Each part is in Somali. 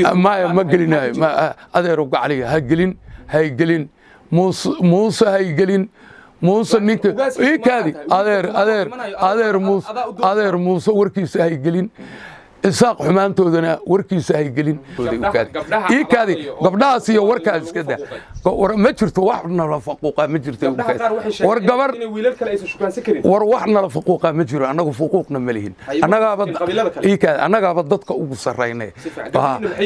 Maya, ma gelinayo. Adeero gacaliga ha gelin, hay gelin Muuse, Muuse hay gelin. Muuse ninka ii kaadi, adeer, adeer, adeer Muuse, adeer Muuse warkiisa hay gelin. Isaaq xumaantoodana warkiisa hay gelin. Ii kaadi, gabdhahaas iyo warkaas iska daa. Ma jirto wax nala faquuqa, ma jirto. War gabar, war wax nala faquuqa ma jiro. Annagu fuquuqna ma lihin. Annagaaba ii kaadi, annagaaba dadka ugu sarrayne,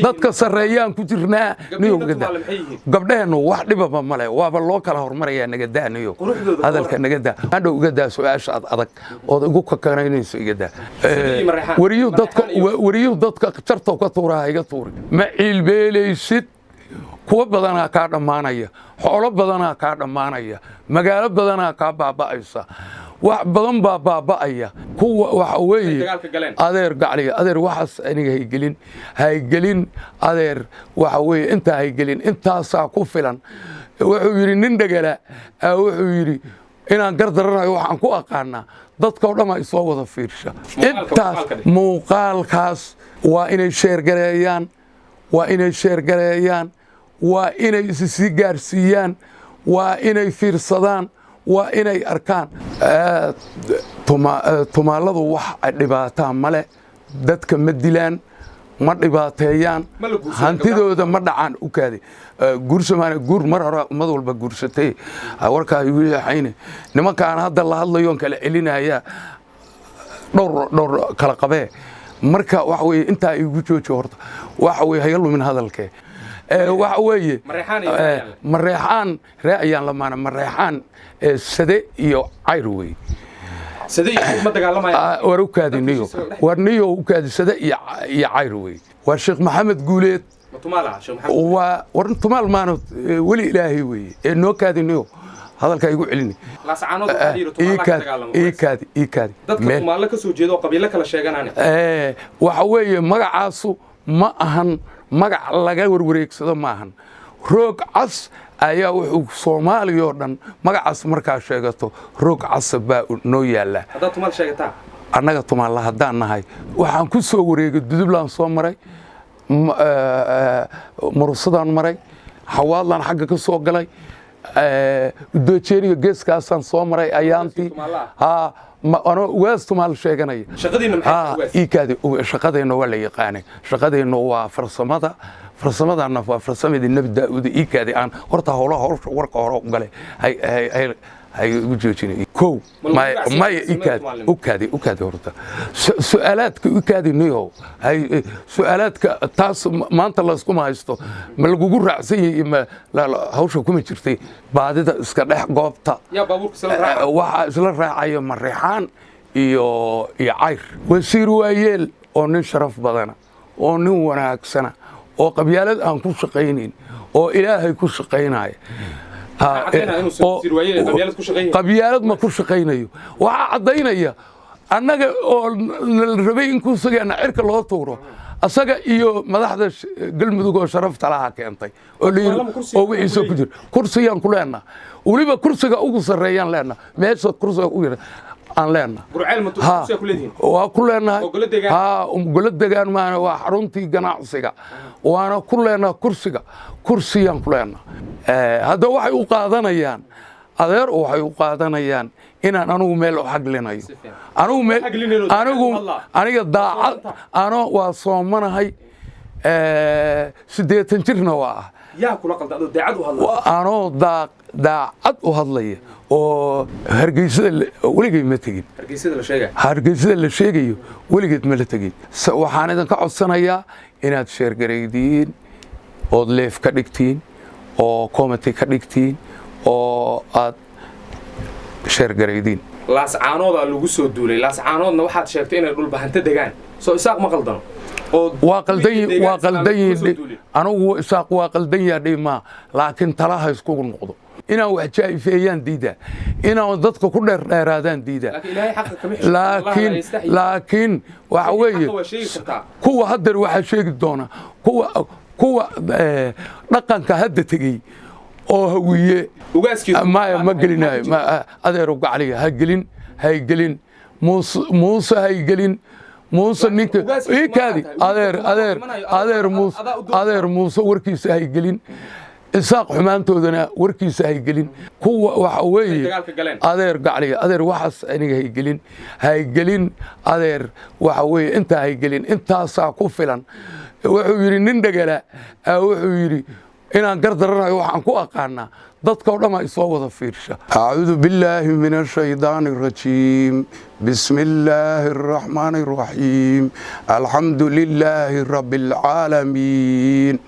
dadka sarreeyaan ku jirnaa. Niyo gabdhaheennu wax dhibaba male, waaba loo kala hormarayaa. Naga daa niyo hadalka, naga daa. Hadhow iga daa su-aasha ad adag ood igu kakanaynayso, iga daa. Wariyuhu dadka, wariyuhu dadka jartow ka tuuraha iga tuuri. Ma ciilbeelaysid? Kuwa badanaa kaa dhammaanaya, xoolo badanaa kaa dhammaanaya, magaalo badanaa kaa baaba'aysa, wax badan baa baaba'aya. Kuwa waxa weeye, adeer gacliga, adeer, waxaas aniga haygelin, haygelin adeer. Waxa weeye intaa haygelin, intaasaa ku filan. Wuxuu yidhi nin dhegala, wuxuu yidhi inaan gardaranayo waxaan ku aqaanaa dadkao dhan isoo wada fiirsha. Intaas muuqaalkaas waa inay share gareeyaan, waa inay share gareeyaan, waa inay isi sii gaarsiiyaan, waa inay fiirsadaan, waa inay arkaan. Tumaaladu wax dhibaataa male, dadka ma dilaan, ma dhibaateeyaan, hantidooda ma dhacaan. U kaadi, guursamaana guur mar hore ummad walba guursatay. Warkaa igu yeexayne, nimankaan hadda la hadlayoon kala celinaya, dhowr dhowr kala qabee. Marka waxa weeye intaa igu jooji horta. Waxa weye haga lumin hadalkee. Waxa weeye Mareexaan ree ayaan lamaana. Mareexaan Sade iyo Cayr wey. War u kaadi niyo, war niyo, u kaadi. Sade iyo Cayr wey. Waa Sheekh Maxamed Guuleed. Waa war tumaal maano, weli Ilaahay weeye ee noo kaadi niyo, hadalkaa igu celini. Ii kaadi, ii kaadi. Waxa weeye magacaasu ma ahan magac laga warwareegsado, ma ahan. Roog cas ayaa wuxuu Soomaaliya oo dhan magacaas markaa sheegato, roog cas baa noo yaallaa. Annaga tumaalla haddaan nahay, waxaan ku soo wareegay Dudublaan, soo maray Murusadaan, maray Xawaadlaan, xagga ka soo galay Udoojeeniga, geeskaasaan soo maray ayaantii anoo ugaas tumaal sheeganaya. Iikaadi, shaqadeenna waa la yaqaanay. Shaqadeennu waa farsamada, farsamadana waa farsamadii Nebi Daa'uud. Iikaadi, aan horta howlaha howsha warka hore u galay hay igu joojinay. Kow, maya, ikaadi, u kaadi, u kaadi horta su-aalaadka, u kaadi niyow. Hay su-aalaadka taas maanta layskuma haysto. Ma lagugu raacsan yahay? Ma hawsha kuma jirtay baadida iska dhex goobta? Waxaa isla raacaya Mareexaan iyo Cayr. Wasiir Waayeel oo nin sharaf badana oo nin wanaagsana oo qabyaalad aan ku shaqaynayn oo Ilaahay ku shaqaynaya. Qabyaalad ma ku shaqaynayo. Waxaa caddaynaya annaga oo nala rabay in kursigeena cirka loo tuuro, asaga iyo madaxda Galmudug oo sharafta laha keentay oo la yiri oo wixiisa ku jira. Kursiyaan ku leenaha, weliba kursiga ugu sarreeyaan leenaha, meesha kursiga ugu yara aan leenaha waa ku leenahay. Ha, golo degaan maana, waa xaruntii ganacsiga, waana ku leenaha kursiga, kursiyaan ku leenaha. Hadda waxay u qaadanayaan, adeer, waxay u qaadanayaan inaan anugu meel u xaglinayo. Anigu meel, anigu aniga daacad ano waa soomanahay, 80 jirna waa ah. Anoo daacad u hadlaya oo Hargeysada weligay ma tegin, Hargeysada la sheegayo weligeed ma la tegin. Waxaan idinka codsanayaa inaad share garaydiin ood like ka dhigtiin oo comment ka dhigtiin oo aad share garaydiin. Laascaanoodaa lagu soo duulay. Laascaanoodna waxaad sheegtay inay Dhulbahanto degaan. Soo Isaaq ma qaldano? Waa qaldan, waa qaldan yihiin. Anugu Isaaq waa qaldan yaha dhimaa, laakiin talaha iskugu noqdo. Inaan wax jaa'ifeeyaan diidaa, inaan dadka ku dheerdheeraadaan diidaa, laakiin waxa weeye kuwa haddeer waxaa sheegi doona kuwa dhaqanka hadda tegey oo Hawiye. Maya, ma gelinayo. Adeero gacliga ha gelin, hay gelin Muuse, Muuse hay gelin. Muuse ninka ikaadi, adeer, adeer, adeer Muuse, adeer Muuse warkiisa haygelin, Isaaq xumaantoodana warkiisa haygelin. Kuwa waxa weeye, adeer gacliga, adeer, waxaas aniga haygelin, haygelin adeer. Waxa weeye intaa haygelin, intaasaa ku filan. Wuxuu yidhi nin dhegala, wuxuu yidhi inaan gardaranayo waxaan ku aqaanaa dadka o dhan isoo wada fiirsha. Acuudu billaahi min ashaydaani arajiim. Bismi illaahi araxmaani araxiim. Alxamdu lilaahi rabbi alcaalamiin.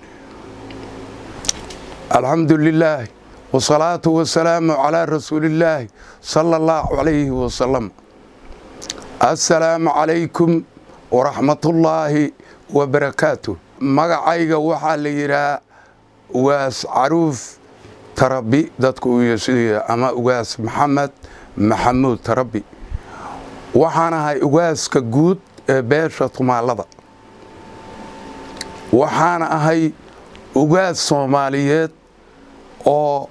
Alxamdu lilaahi wasalaatu wasalaamu calaa rasuulillaahi sala allahu calayhi wasalam. Assalaamu calaykum waraxmatullaahi wabarakaatu. Magacayga waxaa la yidhaha Ugaas Caruuf Tarabi, dadku u ama Ugaas Maxamed Maxamuud Tarabi. Waxaan ahay ugaaska guud ee beesha Tumaalada. Waxaan ahay ugaas Soomaaliyeed oo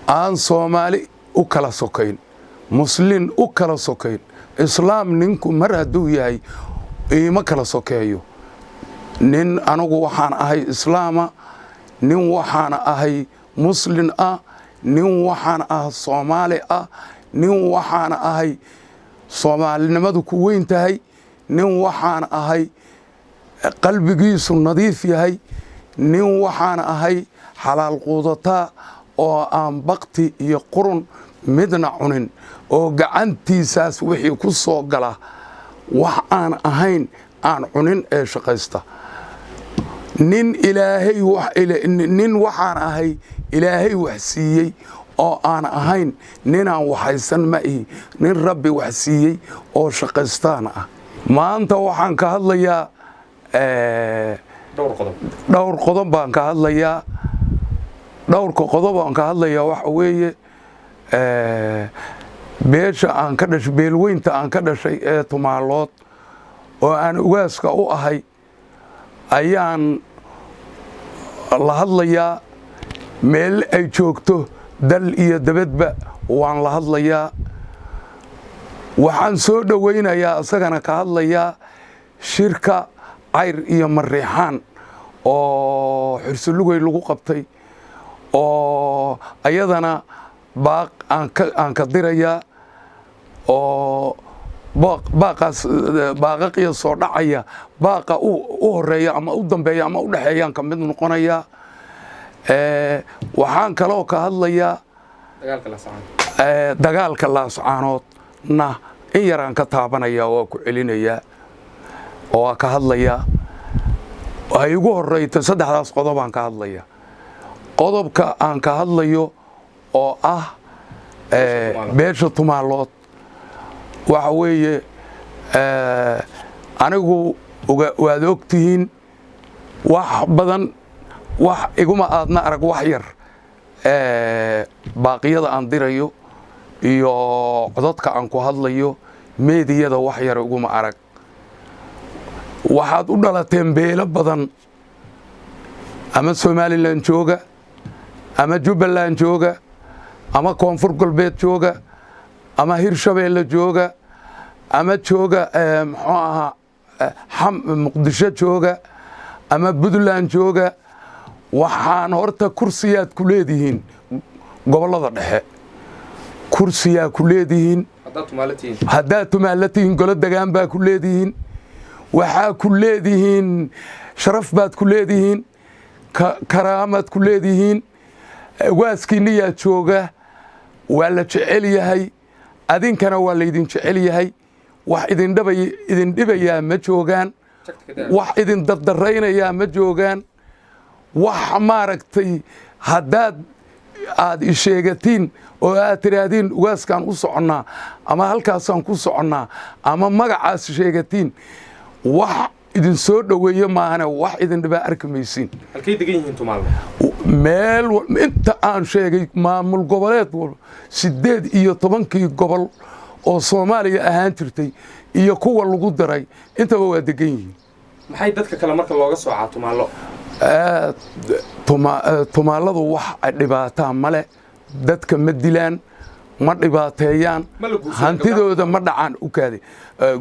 aan Soomaali u kala sokayn, Muslin u kala sokayn. Islaam ninku mar hadduu yahay iima kala sokeeyo. Nin anugu waxaan ahay islaama, nin waxaan ahay Muslin ah, nin waxaan ah Soomaali ah, nin waxaan ahay Soomaalinimadu ku weyn tahay, nin waxaan ahay qalbigiisu nadiif yahay, nin waxaan ahay xalaal quudataa oo aan bakti iyo qurun midna cunin, oo gacantiisaas wixii ku soo gala wax aan ahayn aan cunin ee shaqaysta. Nin Ilaahay, nin waxaan ahay Ilaahay wax siiyey oo aan ahayn ninaan waxaysan ma ihi. Nin Rabbi wax siiyey oo shaqaystaan ah. Maanta waxaan ka hadlayaa dhowr qodob baan ka hadlayaa. Dhowrka qodob aan ka hadlayaa waxa weeye beesha aan ka dhashay, beelweynta aan ka dhashay ee Tumaalood oo aan ugaaska u ahay ayaan la hadlayaa. Meel ay joogto, dal iyo dabadba, waan la hadlayaa. Waxaan soo dhowaynayaa, isagana ka hadlayaa, shirka Cayr iyo Mariixaan oo Xursulugey lagu qabtay, oo ayadana baaq aan ka dirayaa, oo baaqaas baaqaqiya soo dhacaya, baaqa u horeeya ama u dambeeya ama u dhexeeyaan ka mid noqonayaa. Waxaan kaloo ka hadlayaa dagaalka Laascaanoodna in yaraan ka taabanaya, waa ku celinayaa oo waa ka hadlayaa. Ay ugu horeyto saddexdaas qodobaan ka hadlaya. Qodobka aan ka hadlayo oo ah beesha Tumaalood waxa weeye, anigu waad og tihiin wax badan, wax iguma aadna arag, wax yar baaqiyada aan dirayo iyo codadka aan ku hadlayo meediyada wax yar iguma arag. Waxaad u dhalateen beelo badan, ama Somalilan jooga, ama Jubbaland jooga, ama Koonfur Galbeed jooga, ama Hirshabeelle jooga, ama jooga muxuu ahaa Muqdisho jooga, ama Puntland jooga. Waxaan horta kursiyaad ku leedihiin gobollada dhexe, kursiyaa ku leedihiin haddaad Tumaalla tihiin, golo degaan baa ku leedihiin, waxaa ku leedihiin sharaf baad ku leedihiin, karaamaad ku leedihiin. Waaskiinniyaa jooga, waa la jecel yahay, adinkana waa laydin jecel yahay. Wax idin dhibayaa ma joogaan, wax idin dardaraynayaa ma joogaan. Wax maaragtay haddaad aad isheegatiin oo aad tidhaahdiin ugaaskaan u soconnaa ama halkaasaan ku soconnaa ama magacaas sheegatiin, wax idin soo dhoweeye maahane wax idin dhibaa arki maysiin. Meel inta aan sheegay maamul goboleed 18-kii gobol oo Soomaaliya ahaan jirtay iyo kuwa lagu daray intaba waa degan yihiin. Maxay dadka kale marka looga soocaa Tumaallo? Tumaalladu wax dhibaataa male, dadka ma dilaan. Ma dhibaateeyaan. Ma la guursaday? Hantidooda ma dhacaan. U kaadi,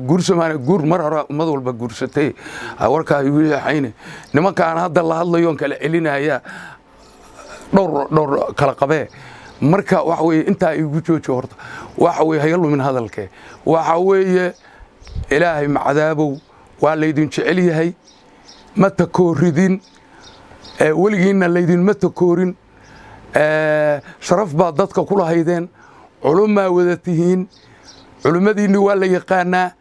guursamaana guur mar hore ummad walba guursatay. Warkaa igu yeexayne, nimankaan hadda la hadlayoon kala celinaya, dhowr dhowr kala qabee. Marka waxa weeye, intaa igu jooji horta. Waxa weeye, haga lumin hadalkee. Waxa weeye, Ilaahay macadaabow, waa laydin jecel yahay. Ma takooridin, weligiinna laydinma takoorin. Sharaf baad dadka ku lahaydeen, culummaa wada tihiin, culimmadiinni waa la yaqaanaa,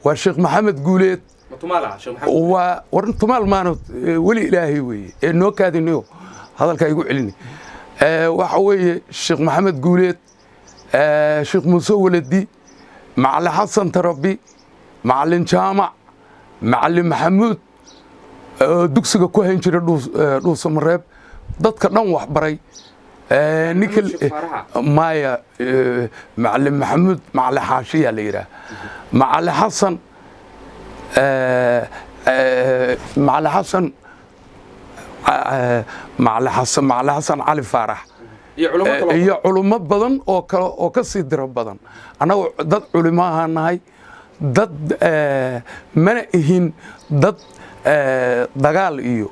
waa Sheekh Maxamed Guuleed. Ma tumaala Sheekh Maxamed? Waa war tumaal maano, weli Ilaahay weeye ee noo kaadinayo hadalkaa igu celini. Waxa weeye Sheekh Maxamed Guuleed, Sheekh Muuse Waladi, Macalin Xasan Tarabi, Macalin Jaamac, Macalin Maxamuud oo dugsiga ku hayn jiray Dhuusamareeb, dadka dhan wax baray. Ninka Sheekh Faaraxa. Maya, Macalin Maxamuud, Macalin Xaashiyaa la yidhaah, Macalin Xasan, Macalin Xasan, Macalin Xasan, Macalin Xasan Cali Faarax. Iyo culamo kale. Iyo culummo badan oo kale oo ka sii diro badan. Annagu dad culimaaha nahay, dad mana ihin dad dagaal iyo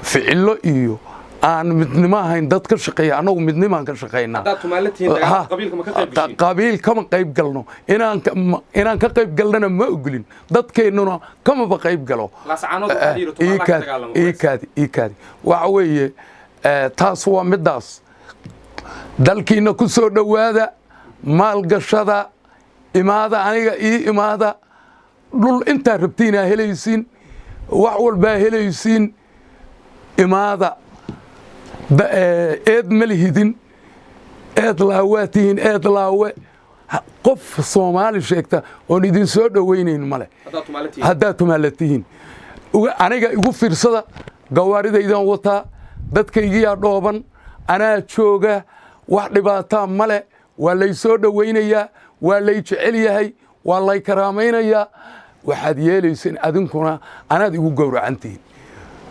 ficilo iyo aan midnimo ahayn dad ka shaqeeya. Annagu midnimaan ka shaqeynaa. Haddaad tumaale tihiin, dagaalka qabiilka ma ka qayb gashiin? Qabiil kama qayb galno. Inaan ka qayb galnana ma ogolin, dadkeennuna kamaba qayb galo. Laascaanood waxaa la yidhi tumaalaha ka dagaalamo. Iikaadi, iikaadi. Waxa weeye, taas waa midaas. Dalkiina ku soo dhowaada, maalgashada, imaada, aniga ii imaada. Dhul intaa rabtiinaa helaysiin, wax walbaa helaysiin. Imaada. Eed ma lihidin, eed laawaa tihiin, eed laawe. Qof Soomaali sheegta oon idin soo dhowaynayn male. Haddaad tumaale tihiin. Haddaad tumaala tihiin, aniga igu fiirsada. Gawaaridaydan wataa, dadkaygiyaa dhooban, anaa jooga, wax dhibaataa male. Waa lay soo dhowaynayaa, waa lay jecel yahay, waa lay karaamaynayaa. Waxaad yeelaysiin adinkuna, anaad igu gowracantihiin.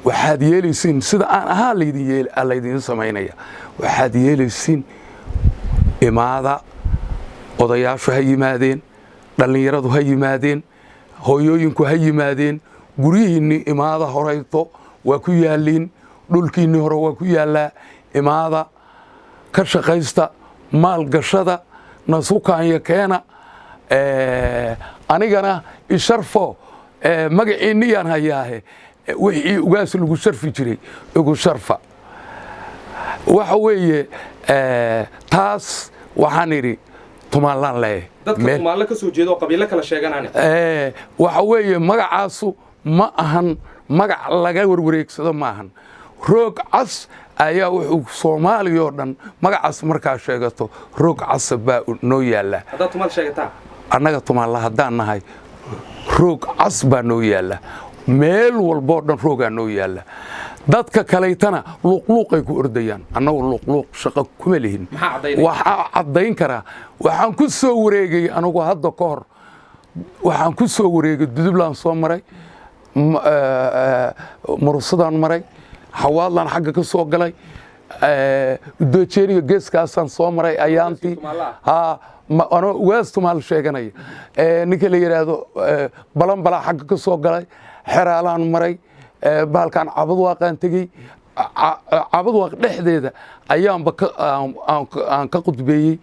Waxaad yeelaysiin sida aan ahaa laydin yeel laydin samaynaya. Waxaad yeelaysiin, imaada. Odayaashu ha yimaadeen, dhallinyaradu ha yimaadeen, hooyooyinku ha yimaadeen. Guryihiinnii imaada, horayto waa ku yaalliin, dhulkiinnii hore waa ku yaallaa. Imaada, ka shaqaysta, maalgashada, nasukaanya keena. Anigana isharfo, magaciinniyaan hayaahe, wixii ugaas lagu sharfi jiray igu sharfa. Waxa weeye, taas waxaan idhi tumaalaan leeyahay. Dadka tumaalle ka soo jeeda oo qabiilo kala sheeganaan. Waxa weeye, magacaasu ma ahan magac laga warwareegsado, ma ahan. Roog cas ayaa wuxuu Soomaaliya oo dhan magacaas markaa sheegato, roog casa baa noo yaalla. Haddaad tumaal sheegataa. Annaga tumaalla haddaan nahay, roog cas baa noo yaalla. Meel walboo dhan roogaa noo yaalla. Dadka kalaytana luuqluuqay ku ordayaan, annagu luuqluuq shaqo kuma lihin. Maxaa caddaynaya? Waxaa caddayn karaa, waxaan ku soo wareegay anigu hadda ka hor, waxaan ku soo wareegay Dudublaan soo maray, Murusadaan maray, Xawaadlaan xagga ka soo galay, Udojeeniga geeskaasaan soo maray ayaantii. Tumaalaha? Haa, anoo ugaas tumaal sheeganaya. Ninka la yidhaahdo Balanbalaa xagga ka soo galay, Xeraalaan maray, bahalkan Cabadwaaqaan tegey. Cabadwaaq dhexdeeda ayaanba aan ka qudbeeyey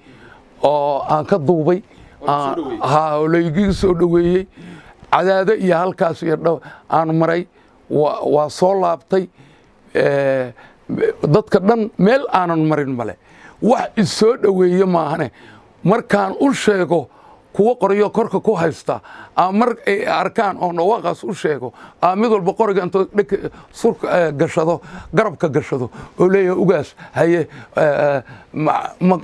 oo aan ka duubay. Oo la soo dhoweeyey. Ha, oo laygiga soo dhoweeyey. Cadaado iyo halkaas iyo dhow aan maray, waa soo laabtay. Dadka dhan meel aanan marin male, wax isoo dhoweeye maahane. Markaan u sheego kuwo qoryo korka ku haysta ama mar ay arkaan oo dhawaaqaas u sheego, ama mid walba qoriga intuu dheg surka gashado, garabka gashado oo leeyahay, "Ugaas haye,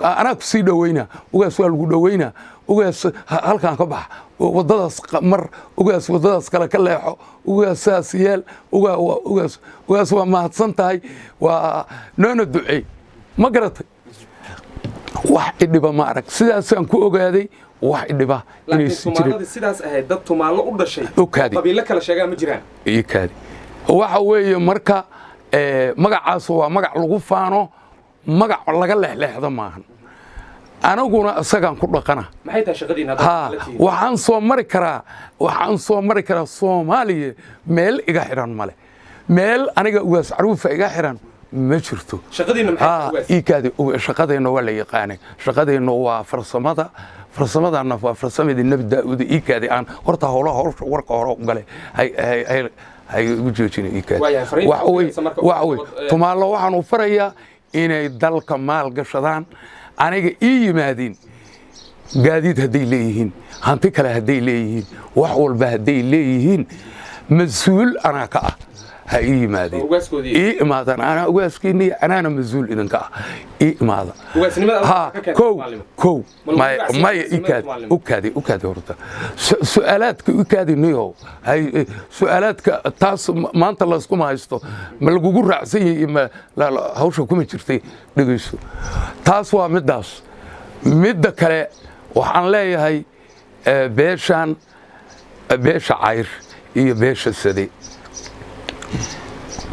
anaa ku sii dhoweynaa ugaas, waa lagu dhoweynaa ugaas, halkaan ka bax, waddadaas mar ugaas, waddadaas kale ka leexo ugaas, saas yeel ugaas, ugaas waa mahadsan tahay, waa noona duceey." Ma garatay? Wax idhiba ma arag. Sidaasaan ku ogaaday wax idhiba Laakiin inaysan jirin. Tumaaladii sidaas ahayd, dad tumaallo u dhashay U kaadi. oo qabiilo kala sheegaa ma jiraan. Iyo kaadi. Waxa weeye marka, magacaas waa magac lagu faano, magac laga leexleexdo maahan. Anaguna isagaan ku dhaqana. Maxay tahay shaqadiina? Ha, waxaan soo mari karaa Soomaaliya. Meel iga xiran male, meel aniga Ugaas Caruufa iga xiran ma jirto. Shaqadiina maxay tahay, Ugaas? Iikaadi, shaqadeenna waa la yaqaanay. Shaqadeenna waa farsamada. Farsamadana waa farsamadii Nebi Daa'uud. Iikaadi, aan horta howlaha howsha warka hore u gale, hay igu joojina, iikaadi. Waayahay, fariinta Waxa wey ugu marka waxa wey Tumaallo waxaan u farayaa inay dalka maal gashadaan, aniga ii yimaadiin. Gaadiid hadday leeyihiin, hanti kale hadday leeyihiin, wax walba hadday leeyihiin, mas-uul anaa ka ah. Ha ii yimaadeen. Ugaaskoodii. Ii imaadaan, anaa ugaaskiinni, anaana mas-uul idinka ah. Ii imaada. Ugaasnimada ha ka keentay kow Soomaalnimo. Kow. Ma lagu maya raacsan maya ugaasnimada ikaadi. Soomaalnimo? Ukaadi, ukaadi horta. Su'aalaadka ukaadi niyow. Hay, su'aalaadka taas maanta layskuma haysto. Ma lagugu raacsan yahay ma hawsha kuma jirtay. Dhegeyso, taas waa midaas. Midda kale waxaan leeyahay, beeshan, beesha Cayr iyo beesha Sade.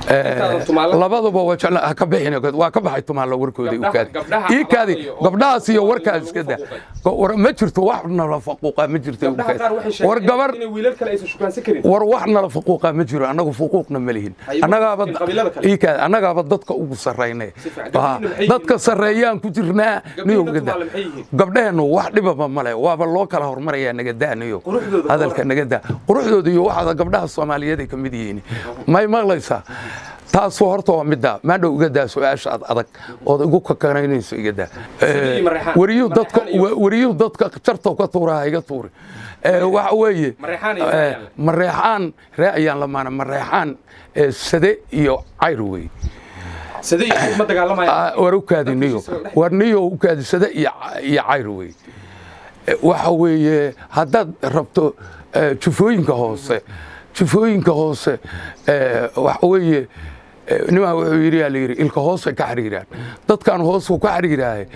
Intaadan Tumaalo- Labaduba waa jecla. Ha ka bixin, waa ka baxay Tumaalo warkooda. Ukaadi. Gabdhaha Iikaadi. abaabaya oo Gabdhahaas iyo warkaas lagu iska daa. faquuqay. War ma jirto, wax nala faquuqa ma jirto. Gabdhaha Ukaadi. qaar waxay War sheegeen gabar inay wiilal kale aysan shukaansan karin. War wax nala faquuqa ma jiro. Annagu fuquuqna ma lihin. Hay, Annagaaba qabiilada kale. Iikaadi, annagaaba dadka ugu sarrayne. Si fiican. Gabdhihiina maxay Dadka yihiin? sarreeyaan ku jirnaa. Gabdhihiina Niyow gada. Tumaale maxay yihiin? Gabdhaheennu wax dhibaba male, waaba loo kala hormarayaa. Naga daaniyo. Quruxdooda ka Hadalka waran. naga daa. Quruxdooda iyo waxaada gabdhaha Soomaaliyeed ay ka mid yihiin, may maqlaysaa? Taasu horta waa middaa. Maandhow iga daa su-aasha ad adag ood igu kakanaynayso, iga daa. Sidii Mareexaan. Wariyuhu dadka Mareexaan iyo- wariyuhu dadka jartow ka tuuraa, ha iga tuuri. Waxa weeye Mareexaan iyo Reecayaanle. Mareexaan ree ayaan lamaana. Mareexaan, Sade iyo Cayr wey. Sade iyo ma dagaalamayaan? War u kaadi niyo. War niyo, u kaadi. Sade iyo Cayr wey. Waxa weeye, haddaad rabto jufooyinka hoose, waxa weeye, nimaa wuxuu yidhi, yaa la yidhi, ilka hoose ka xiriiraan dadkan, hoosu ka xiriiraaye.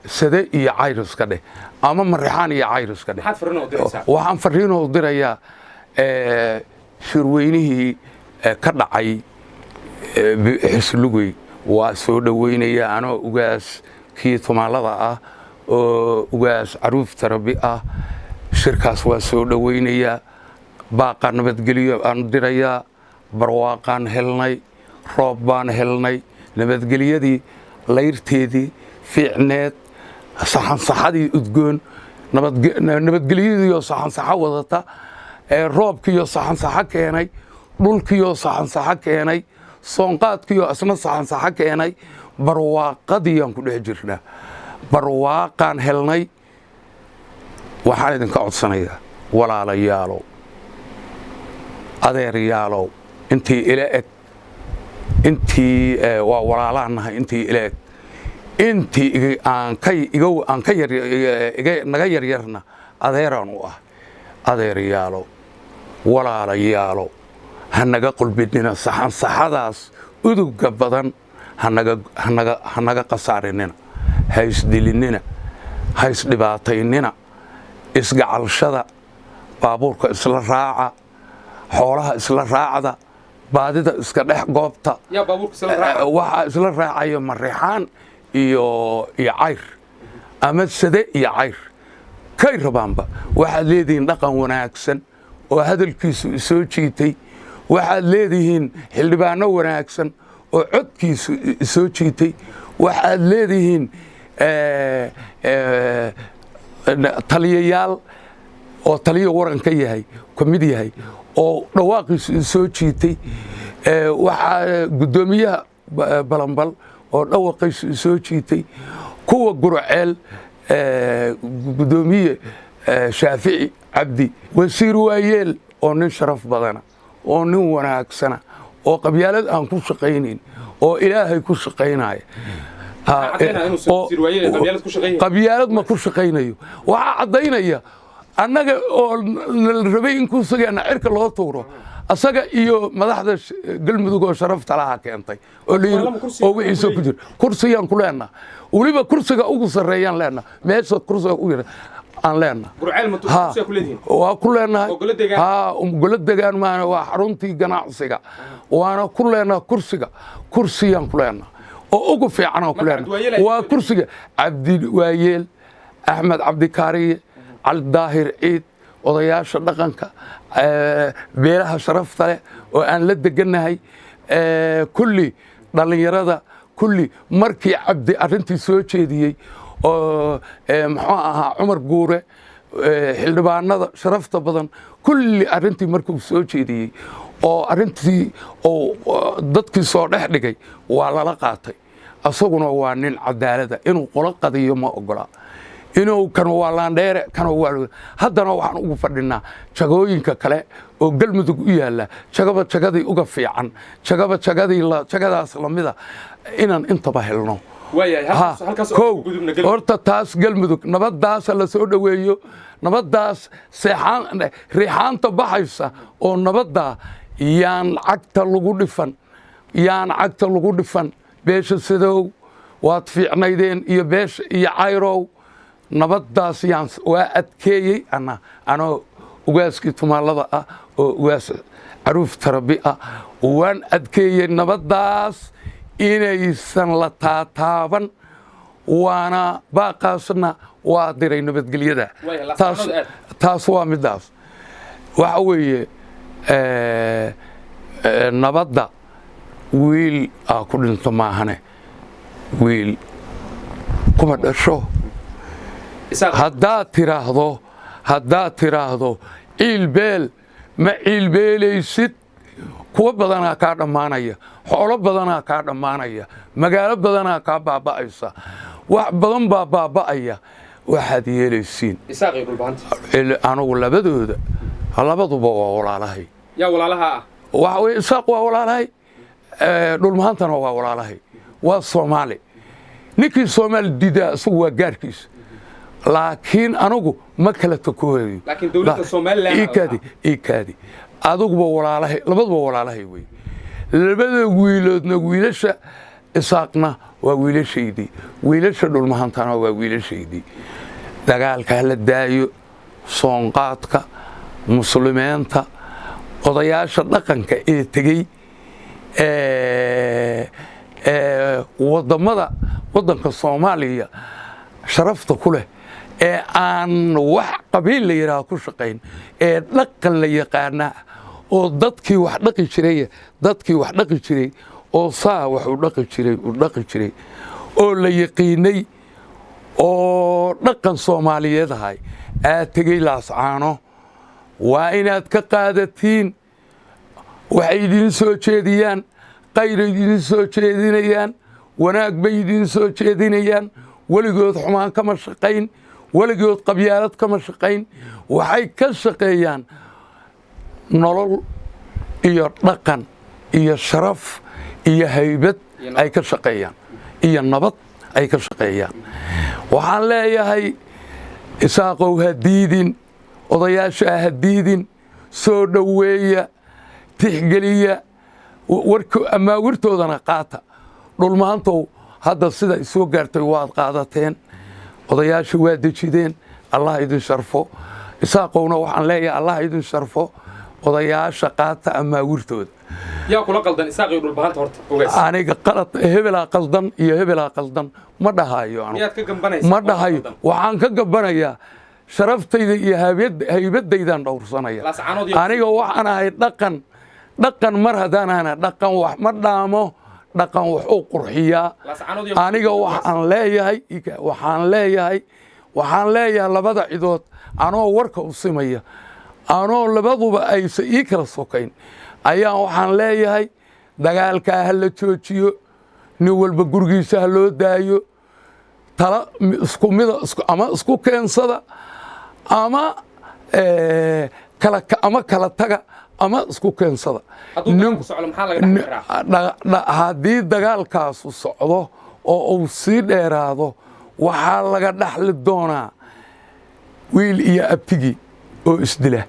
Sade iyo Cayr iska dheh ama Mareexaan iyo Cayr iska dheh. Maxaad fariin u diraysaa? Waxaan fariinoo dirayaa, shirweynihii ka dhacay Xislugey waa soo dhoweynaya, anoo ugaas kii Tumaalada ah oo Ugaas Caruuf Tarabi ah. Shirkaas waa soo dhoweynayaa. Baaqa nabadgelyo aan dirayaa. Barwaaqaan helnay, roob baan helnay, nabadgelyadii layrteedii fiicneed, saxansaxadii udgoon, nabadgelyadiioo saxansaxo wadata, ee roobkiioo saxansaxo keenay, dhulkiioo saxansaxo keenay, soonqaadkiioo isna saxansaxo keenay, barwaaqadiiyaan ku dhex jirnaa. Barwaaqaan helnay. Waxaan idinka codsanayaa, walaalayaalow, adeeryaalow, intii ila eg, intii waa walaalaan nahay, intii ila eg, intii aan ka iga aan ka yar iga naga yaryarna adeeraan u ah. Adeeryaalow, walaalayaalow, ha naga qulbinina saxansaxadaas udugga badan. Hanaga khasaarinina, ha isdilinina, ha isdhibaataynina. Isgacalshada, baabuurka isla raaca, xoolaha isla raacda, baadida iska dhex goobta. Yaa baabuurka isla raaca? Waxaa isla raacaya Mareexaan iyo Cayr ama Sade iyo Cayr kay rabaanba. Waxaad leedihiin dhaqan wanaagsan oo hadalkiisu isoo jiitay. Waxaad leedihiin xildhibaano wanaagsan oo codkiisu isoo jiitay. Waxaad leedihiin taliyayaal oo taliyo waran ka yahay, ka mid yahay, oo dhawaaqiisu isoo jiitay. Waxaa guddoomiyaha Balanbal oo dhawaqiisu isoo jiitay, kuwa Gurceel, guddoomiye Shaafici Cabdi, wasiir waayeel oo nin sharaf badana oo nin wanaagsana oo qabyaalad aan ku shaqaynayn oo Ilaahay ku shaqaynaya. Caddaynaya inuusan wasiir waayeel qabyaalad ku shaqaynayn? Qabyaalad ma ku shaqaynayo. Waxaa caddaynaya annaga oo nala rabay in kursigeena cirka loo tuuro, asaga iyo madaxda Galmudug oo sharafta laha keentay oo la yidhi Lama kursiga oo wixiisa ku jira. Kursiyaan ku leenaha, weliba kursiga ugu sarreeyaan leenaha, meesha kursiga ugu yar aan leenaha. Gurceel ma kursiga ku leedihiin? Waa ku leenahay. Oo golo degaan? Ha, golo degaan maana, waa xaruntii ganacsiga. Waana ku leenaha kursiga, kursiyaan ku leenaha oo ugu fiican aan ku Marka leenaha. Cabdiwaayeel ay Waa kursiga Cabdi Waayeel. Axmed Cabdikaariye, Cali Daahir Ciid, odayaasha dhaqanka, beelaha sharafta leh oo aan la degannahay, kulli dhallinyarada, kulli markii Cabdi arrintii soo jeediyey oo muxuu ahaa Cumar Guure, xildhibaanada sharafta badan, kulli arrintii markuu soo jeediyey oo arrintii oo dadkii soo dhex dhigay, waa lala qaatay. Asaguna waa nin cadaalada, inuu qolo qadiyo ma ogola, inuu kan waa laandheere, kan waa. Haddana waxaan ugu fadhinaa jagooyinka kale oo Galmudug u yaalla, jagaba jagadii uga fiican, jagaba jagadii jagadaas lamida inaan intaba helno. Waayahay. Ha, halkaas oo kow gudubna Galmudug. Horta taas Galmudug nabadaasa la soo dhoweeyo, nabadaas seexaan riixaanta baxaysa oo nabaddaa yaan cagta lagu dhifan, yaan cagta lagu dhifan. Beesha Sidow waad fiicnaydeen iyo beesha iyo Cayrow, nabadaas yaan waa adkeeyey ana anoo ugaaskii Tumaalada ah oo ugaas Caruuf Tarabi ah, waan adkeeyey nabadaas inaysan la taataaban, waana baaqaasna waa diray nabadgelyada. Waaya, taas laascaanood aad. Taas waa midaas. Waxa weeye nabadda wiil aa ku dhinto maahane, wiil kuma dhasho. Isaaq. Haddaad tiraahdo ciilbeel, ma ciilbeelaysid. Kuwo badanaa kaa dhammaanaya, xoolo badanaa kaa dhammaanaya, magaalo badanaa kaa baaba'aysa, wax badan baa baaba'aya. Waxaad yeelaysiin. Isaaq iyo Dhulbahanta. Anugu labadooda, labaduba waa walaalahay. Yaa walaalaha ah? Waxa weye Isaaq waa walaalahay, Dhulmahantana waa walaalahay, waa Soomaali. Ninkii Soomaali diidaa isagu waa gaarkiisa, laakiin anigu ma kala takoayo. Laakiin dowladda Somaliland. Iikaadi, iikaadi. Adiguba walaalahay, labaduba walaalahay wey. Labada wiiloodna, wiilasha Isaaqna waa wiilashaydii, wiilasha Dhulmahantana waa wiilashaydii. Dagaalka hala daayo, soonqaadka muslimiinta, odayaasha dhaqanka ee tegey wadamada waddanka Soomaaliya sharafta ku leh ee aan wax qabiil la yidhaah ku shaqayn, ee dhaqan la yaqaana oo dadkii wax dhaqi jiray, dadkii wax dhaqi jiray oo saa wax u dhaqi jiray, u dhaqi jiray oo la yaqiinay oo dhaqan Soomaaliyeed ahay aad tegey Laascaano, waa inaad ka qaadatiin waxay idiin soo jeediyaan. Qayray idiin soo jeedinayaan, wanaag bay idiin soo jeedinayaan. Weligood xumaan kama shaqayn, weligood qabyaalad kama shaqayn. Waxay ka shaqeeyaan nolol iyo dhaqan iyo sharaf iyo haybad ay ka shaqeeyaan iyo nabad ay ka shaqeeyaan. Waxaan leeyahay, Isaaqow, ha diidin, odayaasha ha diidin, soo dhoweeya, tixgeliya warka, amaawirtoodana qaata. Dhulmaantow, hadda sida isoo gaartay waad qaadateen, odayaasha waa dejideen, Allah idin sharfo. Isaaqowna waxaan leeyahay, Allah idin sharfo, odayaasha qaata amaawirtooda. Yaa kula qaldan Isaaq iyo Dhulbahanta horta, ogays? Aniga qalad hebelaa qaldan iyo hebelaa qaldan ma dhahayo anigu. Miyaad ka gambanaysaa? Ma dhahayo. Waxaan ka gabanayaa sharaftayda iyo haybadaydaan dhowrsanaya. Laascaanood iyo- Aniga waxaan ahay dhaqan. Dhaqan mar haddaan ahana, dhaqan wax ma dhaamo, dhaqan wax u qurxiyaa. Laascaanood iyo- Aniga waxaan leeyahay labada cidood, anoo warka u simaya, anoo labaduba aysa ii kala sokayn, ayaan waxaan leeyahay dagaalkaa ha la joojiyo, nin walba gurigiisa ha loo daayo, tala isku mida ama isku keensada ama kala ama kala taga ama isku keensada. Hadduu dagaalku socdo, maxaa laga dhaxli karaa? Haddii dagaalkaasu socdo oo uu sii dheeraado, waxaa laga dhaxli doonaa wiil iyo abtigii oo isdila,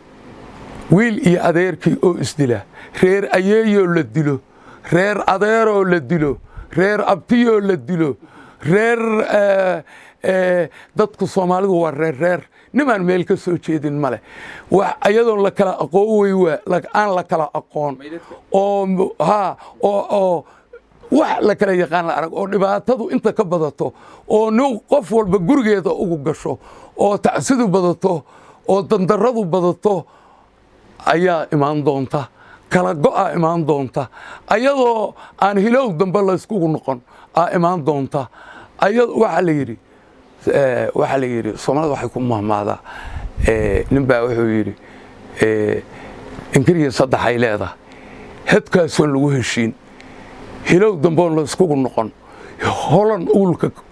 wiil iyo adeerkii oo isdila, reer ayeeyoo la dilo, reer adeeroo la dilo, reer abtiyoo la dilo, reer dadku Soomaalidu waa reer reer, nimaan meel ka soo jeedin male, wax iyadoon la kala aqoon wey, waa aan la kala aqoon Maydadka. oo ha oo Wax la kala yaqaan la arag oo dhibaatadu inta ka badato oo nin qof walba gurigeeda ugu gasho oo tacsidu badato oo dandaradu badato ayaa imaan doonta, kala go'a imaan doonta, ayadoo aan hilow dambe layskugu noqon aa imaan doonta. Waxaa la yidhi, waxaa la yidhi, Soomaalida waxay ku mahmaadaa, nin baa wuxuu yidhi, inkiriya saddex ay leedahay: hedkaasoon lagu heshiin, hilow damboon layskugu noqon, holan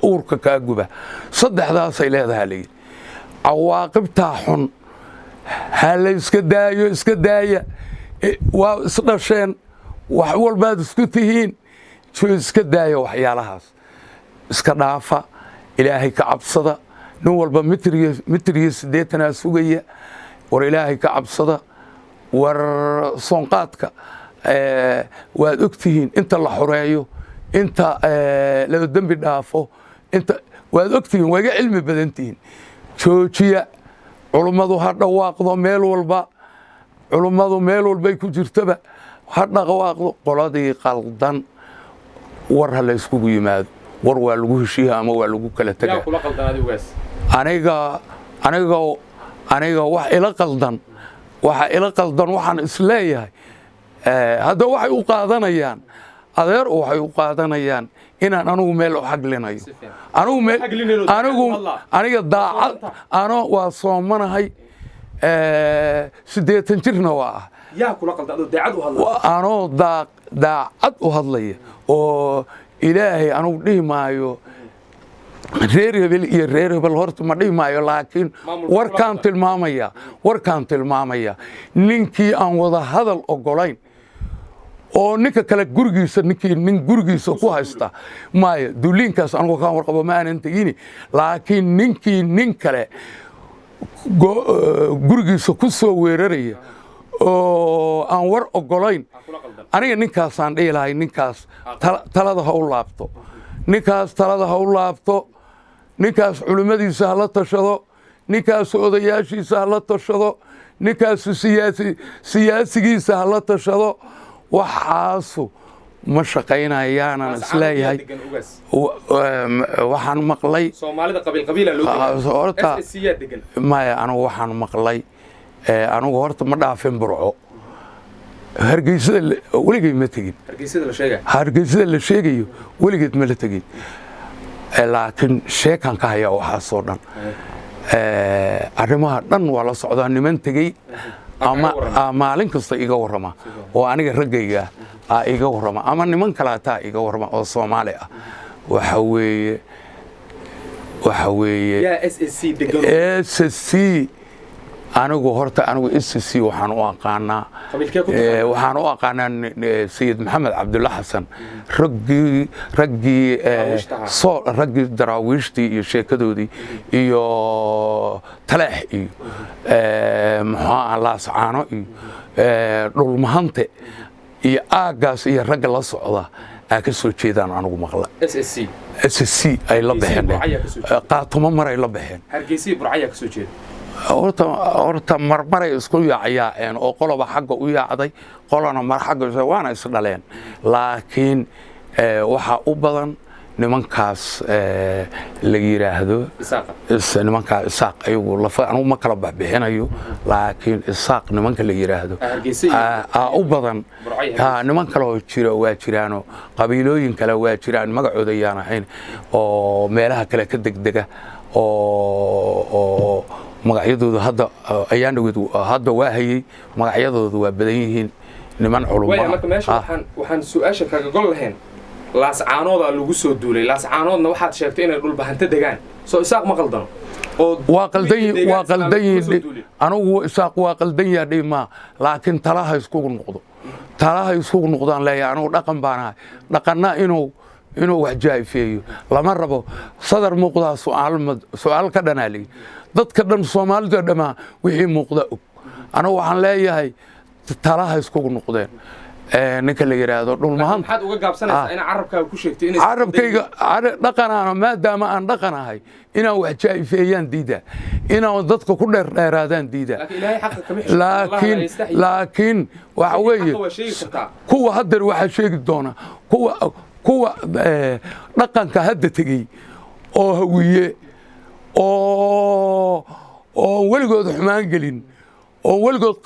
uurka kaa guba. Saddexdaasay leedahaa la yidhi. Cawaaqibtaa xun ha la iska daayo, iska daaya. Waa isdhasheen, wax walbaad isku tihiin, jo iska daaya waxyaalahaas, iska dhaafa, Ilaahay ka cabsada. Nin walba mitriyo 80-aa sugaya. War Ilaahay ka cabsada. War soonqaadka waad og tihiin inta la xoreeyo, inta laba dembi dhaafo, inta waad og tihiin, waa iga cilmi badan tihiin. Joojiya. Culummadu ha dhawaaqdo meel walba, culummadu meel walbay ku jirtaba ha dhawaaqdo. Qoladii qaldan war ha la yskugu yimaado. War waa lagu heshiiya ama waa lagu kala tegaa. Aniga wax ila qaldan, waxa ila qaldan waxaan isleeyahay hadda waxay u qaadanayaan, adeer, waxay u qaadanayaan inaan anigu meel u xaglinayo. Anigu meel anigu aniga daacad ano waa soomanahay, 80 jirna waa ah. Anoo daacad u hadlaya oo Ilaahay anugu dhihi maayo reer hebel iyo reer hebel, horta ma dhihi maayo, laakiin warkaan tilmaamaya, warkaan tilmaamaya, ninkii aan wada hadal ogolayn oo ninka kale gurigiisa, ninkii nin gurigiisa ku haysta maya, duuliinkaas anugu kaan warqabo ma aanan tegini, laakiin ninkii nin kale gurigiisa ku soo weeraraya oo aan war ogolayn, aniga ninkaasaan dhihi lahay, ninkaas talada ha u laabto, ninkaas talada ha u laabto, ninkaas culimmadiisa ha la tashado, ninkaas odayaashiisa ha la tashado, ninkaas siyaasigiisa ha la tashado. Waxaasu ma shaqaynayaanaan isleeyahay. Waxaan maqlay horta maya, anigu waxaan maqlay, anigu horta ma dhaafin Burco, Hargeysada weligay ma tegin, Hargeysada la sheegayo weligeed ma la tegin, laakiin sheekaan ka hayaa waxaasoo dhan. Arrimaha dhan waa la socdaa. Niman tegey ama maalin kasta iga warrama oo aniga raggayga ah iga warrama ama niman kalaataa iga warrama oo Soomaali ah, waxa weeye, waxa weeye SSC. Anigu horta anigu SSC waxaan u aqaanaa, waxaan u aqaanaa Sayid Maxamed Cabdulla Xasan, raggii soo raggii Daraawiishtii iyo sheekadoodii iyo Taleex iyo muxuu ah Laascaano iyo Dhulmahante iyo aaggaas iyo ragga la socda aa ka soo jeedaan anigu maqla. SSC ay la baxeen, Qaatumo maray la baxeen. Horta marmaray isku yaacyaaceen oo qoloba xagga u yaacday, qolona mar xagga, waana isdhaleen, laakiin waxaa u badan nimankaas la yidhaahdo nimankaa Isaaq. Ayagu lafa anugu ma kala baxbixinayo, laakiin Isaaq nimanka la yidhaahdo aa u badan. Niman kale oo jira waa jiraano, qabiilooyin kale waa jiraan, magacooda ayaan ahayn oo meelaha kale ka degdega oo magacyadooda hadda ayaan dhaweyd hadda waa hayey, magacyadooda waa badan yihiin niman culummo. Marka meesha waxaan su-aasha kaga gol lahayn, Laascaanoodaa lagu soo duulay, Laascaanoodna waxaad sheegtay inay Dhulbahante degaan, soo Isaaq ma qaldano? Waa qaldan, waa qaldan yihiin. Anigu Isaaq waa qaldan yaha dhihi maa, laakiin talaha iskugu noqdo, talaha iskugu noqdaan leeyahay. Anigu dhaqan baan ahay, dhaqanna inuu wax jaa'ifeeyo lama rabo. Sadar muuqdaa su'aal ka dhanaa leeyi dadka dhan, Soomaalida dhammaa wixii muuqda og. Anigu waxaan leeyahay talaha iskugu noqdeen ninka la yidhaahdo Dhulmahanta. Carabkayga dhaqanaana, maadaama aan dhaqanahay, inaan wax jaa'ifeeyaan diidaa, inaan dadka ku dheerdheeraadaan diidaa, laakiin waxa weeye kuwa haddeer waxaa sheegi doona kuwa Kuwa dhaqanka hadda tegey oo Hawiye oo oon weligood xumaan gelin, oon weligood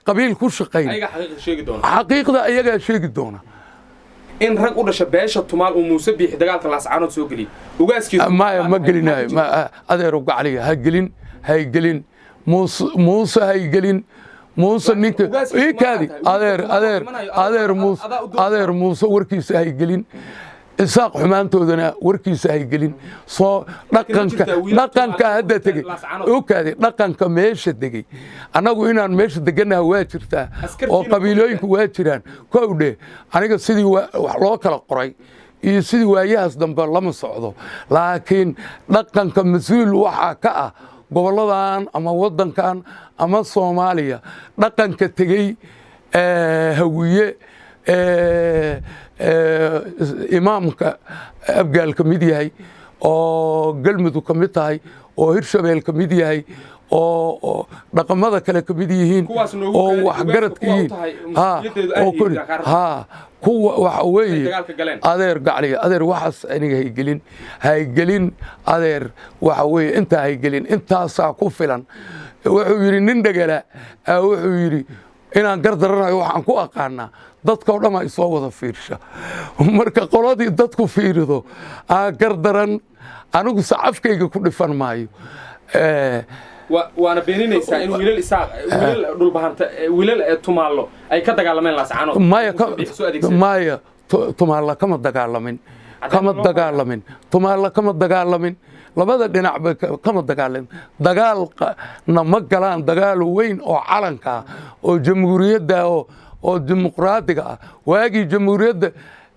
qabiil ku shaqayn. Ayaga xaqiiqda sheegi doona. Xaqiiqda iyagaa sheegi doona. In rag u dhasha beesha Tumaal uu Muuse Biixi dagaalka Laascaanood soo geliyey, ugaaskiisu Maya, ma gelinayo. Adeero gacaliga, ha gelin, hay gelin Muuse, Muuse hay gelin Muuse ninka Ugaaskiisu ii kaadi. Adeer, adeer, adeer Muuse, adeer Muuse warkiisa hay gelin, Isaaq xumaantoodana warkiisa hay gelin. Soo dhaqanka dhaqanka hadda tegey u kaadi, dhaqanka meesha degey, annagu inaan meesha degannaha waa jirtaa oo qabiilooyinku waa jiraan. Kowdhe, aniga sidii wax loo kala qoray iyo sidii waayahaas dambe lama socdo, laakiin dhaqanka mas-uul waxaa ka ah gobolladan ama waddankan ama Soomaaliya dhaqanka tegey, Hawiye, imaamka Abgaal ka mid yahay, oo Galmudug ka mid tahay, oo Hirshabeel ka mid yahay, oo dhaqamada kale ka mid yihiin, Kuwaas noogu oo gaari, waxgaradka kuwa u yihiin tahay Ha, mas-uuliyaddeedu ay oo yihiin Dakaar. Ha, kuwa waxa weeye dagaalka galeen. Adeer gacliga, adeer, waxaas aniga haygelin, haygelin adeer. Waxa weeye intaa haygelin, intaasaa ku filan. Wuxuu yidhi nin dhegala wuxuu yidhi inaan gar daranayo waxaan ku aqaanaa dadka oo dhan isoo wada fiirsha. Marka qoladii dadku fiirido aan gar daran, anigu sacafkayga ku dhifan maayo. Waana beeninaysaa in wiilal Isaaq, wiilal Dhulbahanta, wiilal Tumaallo ay ka dagaalameen Laascaanood? Maya. Muuse Biixi soo adeegsaday. Maya, Tumaalla kama dagaalamin, kama loo dagaalamin. Tumaalla kama dagaalamin, labada dhinacba kama dagaalamin. Dagaalna ma galaan, dagaal weyn oo calanka ah oo jamhuuriyadda oo dimuqraadiga ah. Waagii jamhuuriyadda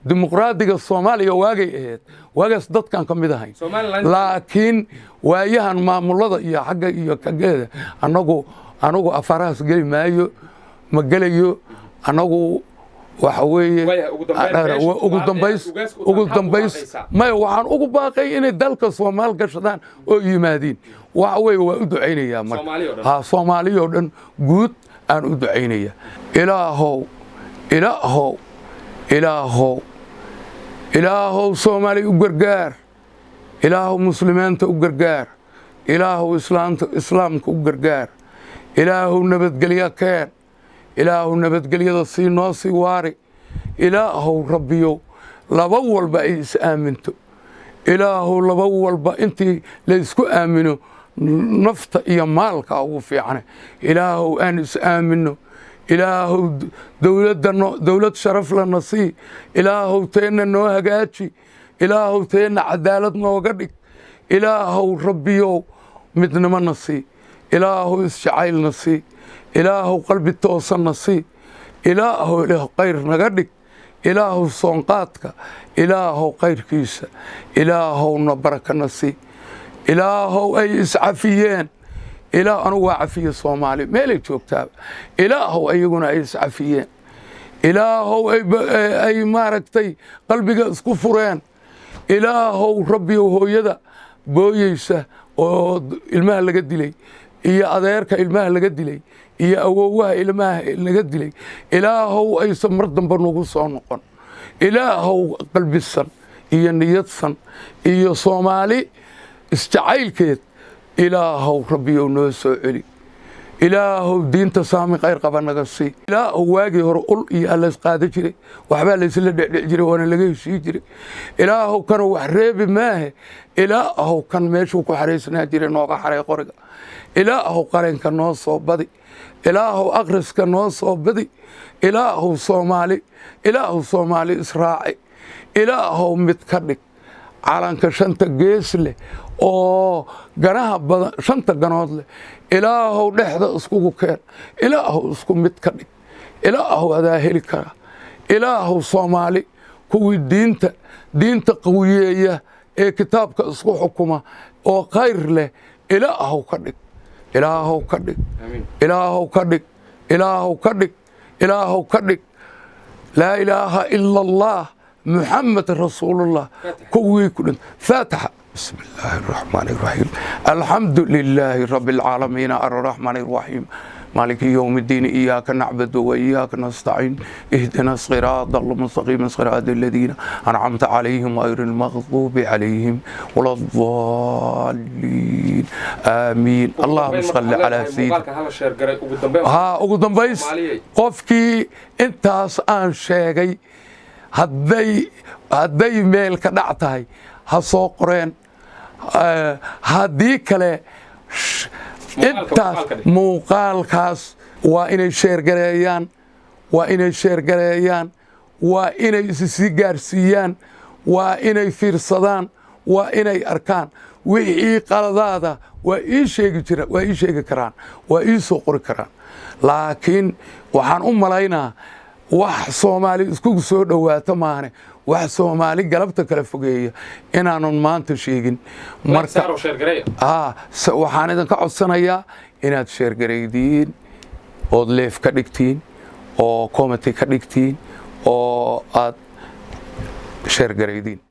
dimuqraadiga Soomaaliya waagay ahayd, waagaas dadkan ka mid ahayn. Somaliland- Laakiin waayahan maamulada iyo xagga iyo kageeda anagu anagu afaarahaas geli maayo, ma gelayo anagu. Waxa weeye Waayahay, ugu dambeyn, beesha ugu Tumaal ee dambays ugaaska u ugu tahay, maxaad ugu dambays baaqaysaa? Maya, waxaan ugu baaqay inay dalka Soomaal gashadaan oo yimaadiin. Waxa weeye waa u ducaynayaa marka. Soomaali oo dhan. Ha, Soomaali oo dhan guud aan u ducaynaya. Ilaahow, Ilaahow, Ilaahow, Ilaahow Soomaali u gargaar, Ilaahow muslimiinta u gargaar, Ilaahow islaamta islaamka u gargaar, Ilaahow nabadgelyo keen, Ilaahow nabadgelyada sii noo sii waari, Ilaahow Rabbiyow laba walba ay is aaminto, Ilaahow laba walba intii laysku aamino nafta iyo maalka ugu fiicane, Ilaahow aan is aamino, Ilaahow dowladda dowlad sharaf lana sii, Ilaahow teenna noo hagaaji, Ilaahow teenna cadaalad nooga dhig, Ilaahow Rabbiyow midnimona sii, Ilaahow isjacaylna sii, Ilaahow qalbi toosanna sii, Ilaahow ilaah khayr naga dhig, Ilaahow soonqaadka, Ilaahow khayrkiisa, Ilaahowna barakana sii, Ilaahow ay iscafiyeen. Ilaah, anugu waa cafiye Soomaali meelay joogtaaba, Ilaahow ayaguna ay iscafiyeen, Ilaahow ay maaragtay qalbiga isku fureen, Ilaahow Rabbiyow hooyada booyeysa oo ilmaha laga dilay iyo adeerka ilmaha laga dilay iyo awoowaha ilmaha laga dilay, Ilaahow aysan mar dambe nagu soo noqon, Ilaahow qalbisan iyo niyadsan iyo Soomaali isjacaylkeed Ilaahow Rabbiyow noo soo celi, Ilaahow diinta saami khayr qaba naga sii. Ilaahow waagii hore ul iyo allays qaada jiray, waxbaa laysla dhecdhec jiray, waana laga heshii jiray. Ilaahow kana wax reebi maahe, Ilaahow kan meeshuu ku xaraysnaa jiray nooga xaray qoriga, Ilaahow qaranka noo soo badi, Ilaahow akhriska noo soo badi, Ilaahow Soomaali, Ilaahow Soomaali israaci, Ilaahow mid ka dhig calanka shanta gees leh oo ganaha badan, shanta ganood leh, Ilaahow dhexda iskugu keen, Ilaahow isku mid ka dhig, Ilaahow adaa heli kara, Ilaahow Soomaali kuwii diinta qawiyeeya ee kitaabka isku xukuma oo khayr leh Ilaahow ka dhig, Ilaahow ka dhig. Aamiin. Ilaahow ka dhig, Ilaahow ka dhig, Ilaahow ka dhig. Laa ilaaha ila Allah, Muxamed rasuulullah. Kuwii ku dhint faatixa. بسم الله الرحمن الرحيم، الحمد لله رب العالمين، الرحمن الرحيم. مالك يوم الدين، إياك نعبد وإياك نستعين، اهدنا الصراط المستقيم، صراط الذين أنعمت عليهم غير المغضوب عليهم ولا الضالين، آمين. اللهم صل على سيدنا Muuqaalkan hala share garay. Ugu dambeyn, Haa, ugu dambays, Soomaaliyey. Qofkii intaas aan sheegay hadday meel ka dhac tahay, ha soo qoreen. Haddii kale intaas Muuqaalka dhig. Muuqaalkaas waa inay share gareeyaan, waa inay share gareeyaan, waa inay isi sii gaarsiiyaan, waa inay fiirsadaan, waa inay arkaan. Wixii qaladaada waa ii sheegi jira, waa ii sheegi karaan, waa ii soo qori karaan. Laakiin waxaan u malaynaa wax Soomaali isku soo dhowaato maahane, wax Soomaali galabta kala fogeeya inaanun maanta sheegin. Marka Saaro, share gareeya. Waxaan idinka codsanayaa inaad share garaydiin ood like ka dhigtiin oo comment ka dhigtiin oo aad share garaydiin.